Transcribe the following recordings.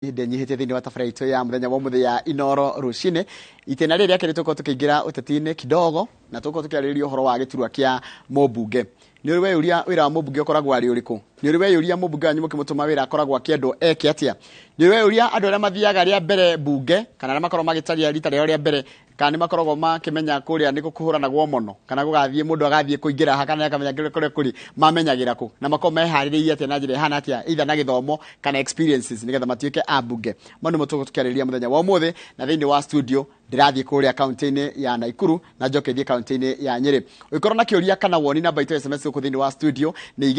Ndenyihĩtie thĩinĩ wa tabarĩra itũ ya mũthenya wa ũmũthĩ ya Inoro rũcinĩ. Itĩna rĩrĩ rĩa kerĩ tũkorwo tũkĩingĩra ũteti-inĩ kidogo na tũkorwo tũkĩarĩrĩria ũhoro wa gĩturwa kĩa mũmbunge. Nĩ ũrĩ weyũria wĩra wa mũmbunge ũkoragwo arĩ ũrĩkũ? Nĩ ũrĩ weyũria mũmbunge wanyu mũkĩmũtũma wĩra akoragwo akĩendwo eke atĩa? Nĩ ũrĩ weyũria andũ arĩa mathiaga rĩa mbere mbunge kana arĩa makoragwo magĩtaria rita rĩao rĩa mbere kana nĩ makoragwo makĩmenya kũrĩa nĩ kũhũranagwo mũno kana gũgathiĩ mũndũ agathiĩ kũingĩra ha kana akamenya kũrĩa kũrĩ mamenyagĩra kũ na makoragwo meharĩrĩirie atĩa na njĩra ĩhana atĩa, either na gĩthomo kana experiences, nĩgetha matuĩke a mbunge. Mau nĩmo tũgũkorwo tũkĩarĩrĩria mũthenya wa ũmũthĩ. Na thĩinĩ wa studio ndĩrathiĩ kũrĩa kaunti-inĩ ya Nakuru na njoke thiĩ kaunti-inĩ ya Nyĩrĩ. Ũngĩkorwo na kĩũria kana woni, namba itũ ya SMS gũkũ thĩinĩ wa studio nĩ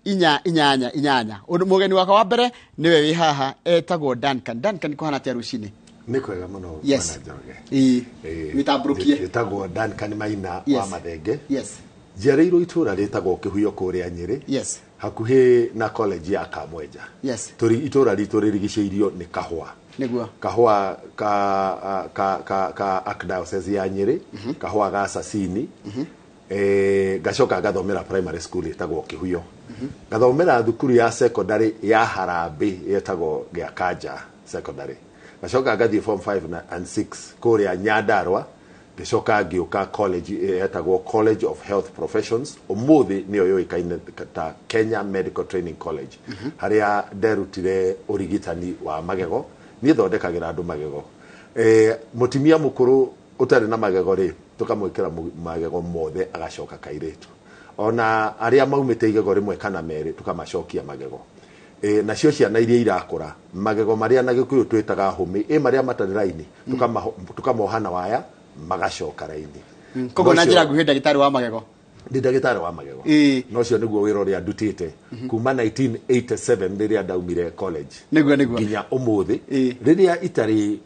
22488. Mũgeni wakwa wa mbere nĩwe wĩ haha, etagwo Duncan. Duncan, kũhana atĩa rũcinĩ? Nĩ kwega mũno. Yes. Bwana Njoroge. Ĩĩ. Wĩtambũrũkie. Njĩtagwo Duncan Maina wa Mathenge. Njiarĩirwo itũra rĩtagwo Kĩhuyo kũrĩa Nyĩrĩ, hakuhĩ na college ya Kamwenja. Tũrĩ itũra ritũ rĩrigicĩirio nĩ kahũa. Kahũa ka Archdiocese ya Nyĩrĩ, kahũa ga Sasini. Ngacoka ngathomera primary school ĩtagwo Kĩhuyo, ngathomera thukuru ya secondary ya Harambĩ ĩtagwo Gĩakanja Secondary, ngacoka ngathiĩ form 5 na and 6 kũrĩa Nyandarua, ngĩcoka ngĩũka college ĩtagwo College of Health Professions, ũmũthĩ nĩyo yũĩkaine ta Kenya Medical Training College, harĩa nderutire ũrigitani wa magego. Niĩ thondekagĩra andũ magego. Mũtumia mũkũrũ ũtarĩ na magego rĩ, tũkamwĩkĩra magego mothe agacoka kairĩtu. Ona arĩa maumĩte igego rĩmwe kana merĩ, tũkamacokia magego. Nacio ciana iria irakũra magego marĩa na Gĩkũyũ twĩtaga hũmĩ ĩ marĩa matarĩ raini, tũkamoha na waya magacoka raini. Koguo na njĩra nguhĩ, ndagĩtarĩ wa magego. Ndĩ ndagĩtarĩ wa magego. Na ũcio nĩguo wĩra ũrĩa ndutĩte kuma 1987 rĩrĩa ndaumire college Nĩguo. nginya ũmũthĩ, rĩrĩa itarĩ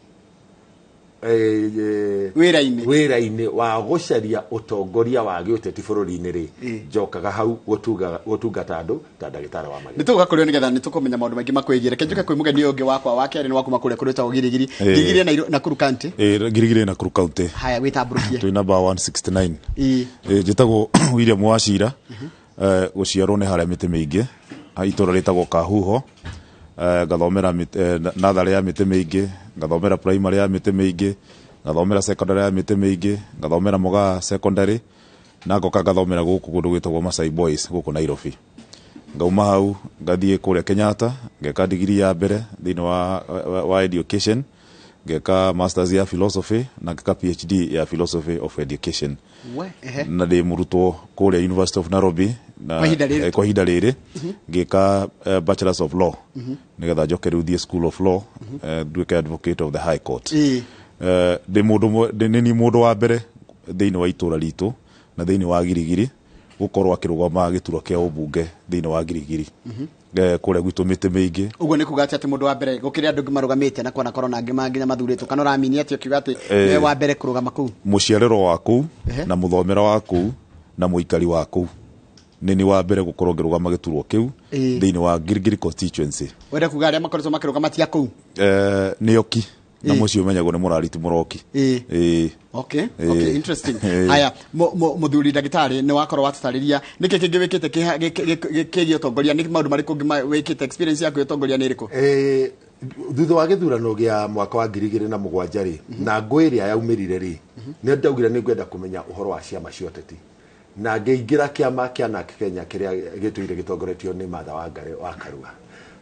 wĩra-inĩ. Wĩra-inĩ wa gũcaria ũtongoria wa gĩũteti bũrũri-inĩ rĩ, njokaga hau gũtungata andũ ta ndagĩtarĩ wa Nĩ magego. Tũgũka kũrĩ o nĩgetha nĩ tũkũmenya maũndũ maingĩ makwĩgiĩ. Reke njuke kwĩ mũgeni ũyũ ũngĩ wakwa wa kerĩ, nĩ wa kuma kũrĩa kũrĩtagwo Girigiri. Girigiri Nakuru County. Ĩ, Girigiri Nakuru County. Haya, wĩtambũrũkie. Twĩ namba 169. Ĩ, njĩtagwo William Wachira. Gũciarwo nĩ harĩa mĩtĩ mĩingĩ, itũra rĩtagwo Kahuho. Ngathomera natharĩ ya mĩtĩ mĩingĩ, ngathomera primary ya mĩtĩ mĩingĩ, ngathomera secondary ya mĩtĩ mĩingĩ, ngathomera Mũgaa Secondary, na ngoka ngathomera gũkũ kũndũ gwĩtagwo Masai Boys gũkũ Nairobi. Ngauma hau ngathiĩ kũrĩa Kenyatta, ngeka digiri ya mbere thĩinĩ wa education, ngeka masters ya philosophy na ngeka PhD ya philosophy of education. We, ehe. Na ndĩ mũrutwo kũrĩa University of Nairobi na Kwa ihinda rĩrĩ? Kwa ihinda rĩrĩ ngĩka bachelors of law nĩgetha njoke rĩu thiĩ School of Law, nduĩke advocate of the High Court. Ndĩ mũndũ nĩ niĩ mũndũ wa mbere thĩinĩ wa itũra ritũ na thĩinĩ wa Girigiri gũkorwo akĩrũgama gĩturwa kĩa ũmbunge thĩinĩ wa Girigiri, kũrĩa gwitũ mĩtĩ mĩingĩ. Ũguo nĩ kuga atĩ mũndũ wa mbere gũkĩrĩ andũ angĩ marũgamĩte na kwana korwo na angĩ nginya mathurĩtwo, kana ũramini atĩ ũkiuga atĩ nĩwe wa mbere kũrũgama kũu? Mũciarĩro wa kũu na mũthomera wa kũu na mũikari wa kũu, nĩ ni wa mbere gũkorwo ngĩrũgama gĩturwa kĩu thĩinĩ wa Girigiri constituency. Wenda kuga arĩa makoretwo makĩrũgama ti a kũu? Nĩoki na mũciĩ ũmenyagwo nĩ mũrari ti mũroki. Ĩ. Okay, interesting. Haya, mũthuri ndagĩtarĩ, nĩ wakorwo watũtarĩria nĩkĩ kĩngĩ wĩkĩte kĩgiĩ ũtongoria. Nĩ maũndũ marĩkũ ũngĩ wĩkĩte? Experience yaku ya ũtongoria nĩ ĩrĩkũ? Thutha wa gĩthurano gĩa mwaka wa 2007 rĩ, na ngũ ĩrĩa yaumĩrire rĩ, nĩ ndaugire nĩ ngwenda kũmenya ũhoro wa ciama cia ũteti, na ngĩingĩra kĩama kĩa NARC Kenya kĩrĩa gĩtũire gĩtongoretio nĩ Martha Wangari wa Karua,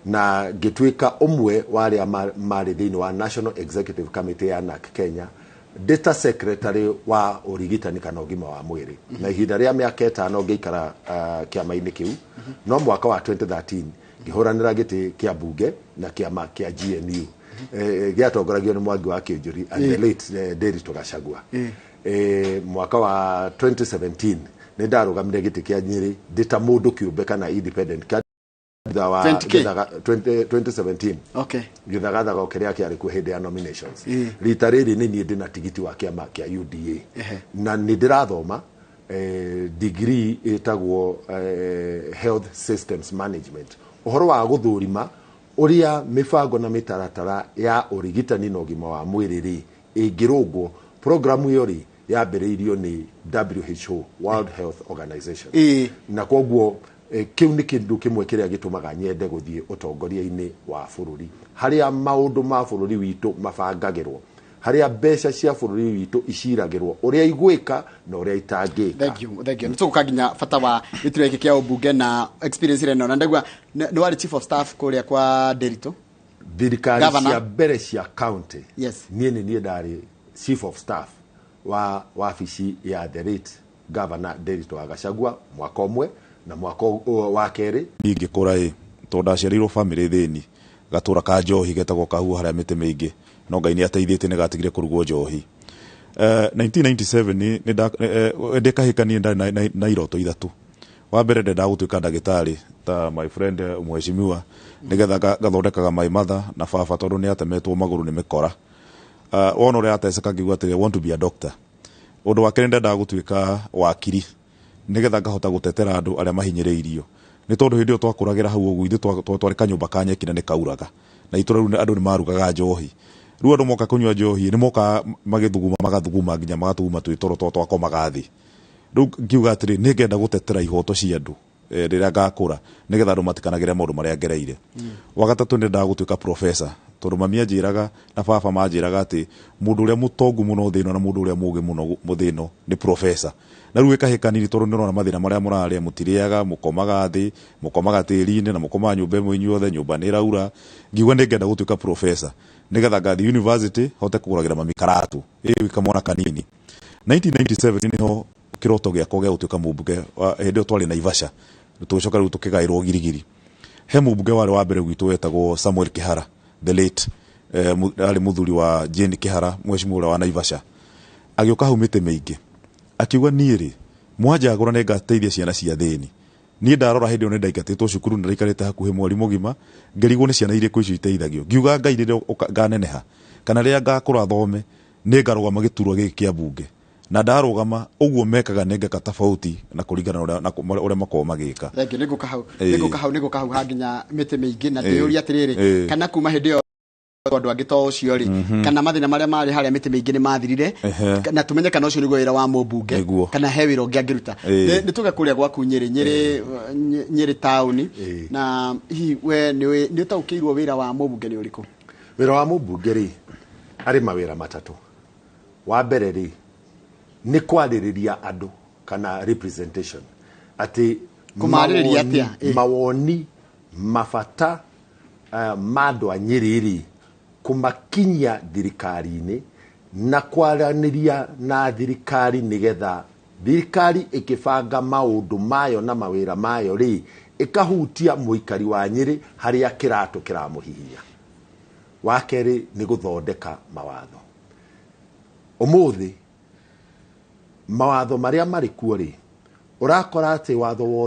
na ngĩtuĩka ũmwe wa arĩa marĩ thĩinĩ wa National Executive Committee ya NARC Kenya, ndĩ ta secretary wa ũrigitani kana ũgima wa mwĩrĩ. Na ihinda rĩa mĩaka 5 ngĩikara kĩama-inĩ kĩu. No mwaka wa 2013 ngĩhũranĩra gĩtĩ kĩa mbunge na kĩama kĩa GNU, gĩatongoragio nĩ Mwangi wa Kĩnjũri and the late Nderitu Gachagua. Mwaka wa 2017 nĩ ndarũgamire gĩtĩ kĩa Nyĩrĩ ndĩ ta mũndũ kĩũmbe kana independent thutha wa 20K? 2017 gĩthagathago kĩrĩa kĩarĩ kuo hĩndĩ ya nominations. Rita rĩrĩ nĩ niĩ ndĩna tigiti wa kĩama kĩa UDA na nĩ ndĩrathoma degree ĩtagwo health systems management, ũhoro wa gũthũrima ũrĩa mĩbango na mĩtaratara ya ũrigitani na ũgima wa mwĩrĩ rĩ ĩngĩrũngwo. Programu ĩyo rĩ yambĩrĩirio nĩ WHO, World Health Organization. Na koguo Kĩu nĩ kĩndũ kĩmwe kĩrĩa gĩtũmaga nyende gũthiĩ ũtongoria-inĩ wa bũrũri, harĩa maũndũ ma bũrũri witũ mabangagĩrwo, harĩa mbeca cia bũrũri witũ iciragĩrwo ũrĩa igwĩka na ũrĩa itangĩka. Thank you, thank you. Nĩtũgũka nginya bata wa gĩturwa gĩkĩ kĩa ũmbunge na experience ĩrĩa ĩno, na ndaigua nĩ warĩ chief of staff kũrĩa kwa Nderitu. Thirikari Governor. cia mbere cia county. Yes. Niĩ nĩ niĩ ndarĩ chief of staff wa wabici ya the late Governor Nderitu wa Gachagua mwaka ũmwe na mwaka wa kerĩ. Niĩ ngĩkũra ĩ, tondũ ndaciarĩirwo bamĩrĩ thĩni, gatũra ka njohi getagwo Kahua, harĩa mĩtĩ mĩingĩ, no Ngai nĩ ateithĩtie nĩ gatigire kũrugwo njohi. 1997 nĩ ndĩ kahĩka niĩ ndarĩ na iroto ithatũ. Wa mbere, ndendaga gũtuĩka ndagĩtarĩ ta my friend, mheshimiwa, nĩgetha gathondekaga my mother na baba, tondũ nĩ atemetwo magũrũ nĩ mĩkora. Wona ũrĩa ateceka, ngiuga atĩrĩ, "I want to be a doctor." Ũndũ wa kerĩ, ndendaga gũtuĩka wakiri, nĩgetha ngahota gũtetera andũ arĩa mahinyĩrĩirio, nĩ tondũ hĩndĩ ĩyo twakũragĩra hau ũguo ithuĩ twarĩ kanyũmba ka nyeki na nĩ kauraga, na itũra rĩu andũ nĩ marugaga njohi. Rĩu andũ moka kũnyua njohi nĩ mokaga magĩthuguma, magathuguma nginya magathuguma twĩ toro twa twakomaga thĩ. Rĩu ngiuga atĩrĩ, nĩ ngenda gũtetera ihoto cia andũ rĩrĩa ngakũra, nĩgetha andũ matikanagere maũndũ marĩa ngereire. Wa gatatũ, nĩ ndendaga gũtuĩka professor, tondũ mami anjĩraga na baba manjĩraga atĩ mũndũ ũrĩa mũtongu mũno thĩ ĩno na mũndũ ũrĩa mũũgĩ mũno thĩ ĩno nĩ professor. Na rĩu ĩkahĩka nini, tondũ nĩ ũrona mathĩna marĩa mũrarĩa, mũtirĩaga, mũkomaga thĩ, mũkomaga tĩri-inĩ na mũkomaga nyũmba ĩmwe inyuothe, nyũmba nĩ ĩraura. Ngiuga nĩ ngenda gũtuĩka professor, nĩgetha ngathiĩ university hote kũgũragĩra mami karatũ ĩ kamwana kanini. 1997 nĩho kĩroto gĩakwa gĩa gũtuĩka mũmbunge hĩndĩ ĩyo twarĩ Naivasha, tũgĩcoka rĩu tũkĩgaĩrwo Girigiri. He mũmbunge warĩ wa mbere gwitũ wetagwo Samuel Kihara, the late, arĩ mũthuri wa Jane Kihara, mheshimiwa ũrĩa wa Naivasha. Agĩũka hau mĩtĩ mĩingĩ, akiuga, "Niĩ rĩ, mwanjagũra nĩ ngateithia ciana cia thĩni." Niĩ ndarora hĩndĩ ĩyo nĩ ndaingatĩtwo cukuru na ndaikarĩte hakuhĩ mweri mũgima, ngĩrigwo nĩ ciana irĩkũ icio iteithagio. Ngiuga, "Ngai, rĩrĩa nganeneha kana rĩrĩa ngakũra thome, nĩ ngarũgama gĩturwa gĩkĩ kĩa mbunge, na ndarũgama ũguo mekaga nĩ ngeka tofauti na kũringana na ũrĩa makoragwo magĩka." Thank you. Nĩngũka hau. Ĩĩ. Nĩngũka hau hanginya mĩtĩ mĩingĩ na Ĩĩ. ndĩyũria atĩrĩrĩ, kana kuma hĩndĩ ĩyo andũ angĩ to ũcio rĩ, kana mathĩna marĩa marĩ harĩa mĩtĩ mĩingĩ nĩ mathirire, na tũmenye kana ũcio nĩguo wĩra wa mũmbunge, Nĩguo. kana he wĩra ũngĩ angĩruta. Nĩ tũge kũrĩa gwaku Nyĩrĩ, Nyĩrĩ taũni, na hihi we nĩ ũtaũkĩirwo wĩra wa mũmbunge nĩ ũrĩkũ? Wĩra wa mũmbunge rĩ, arĩ mawĩra matatũ. Wa mbere rĩ, nĩ kwarĩrĩria andũ kana representation, atĩ Kũmarĩrĩria atĩa? Mawoni mabata ma andũ a Nyĩrĩ rĩ, kũmakinyia thirikari-inĩ na kwaranĩria na thirikari, nĩgetha thirikari ĩkĩbanga maũndũ mayo na mawĩra mayo rĩ, ĩkahutia mũikari wa Nyĩrĩ harĩa kĩratũ kĩramũhihinya. Wa kerĩ nĩ gũthondeka mawatho. Ũmũthĩ mawatho marĩa marĩ kuo rĩ, ũrakora atĩ watho wothe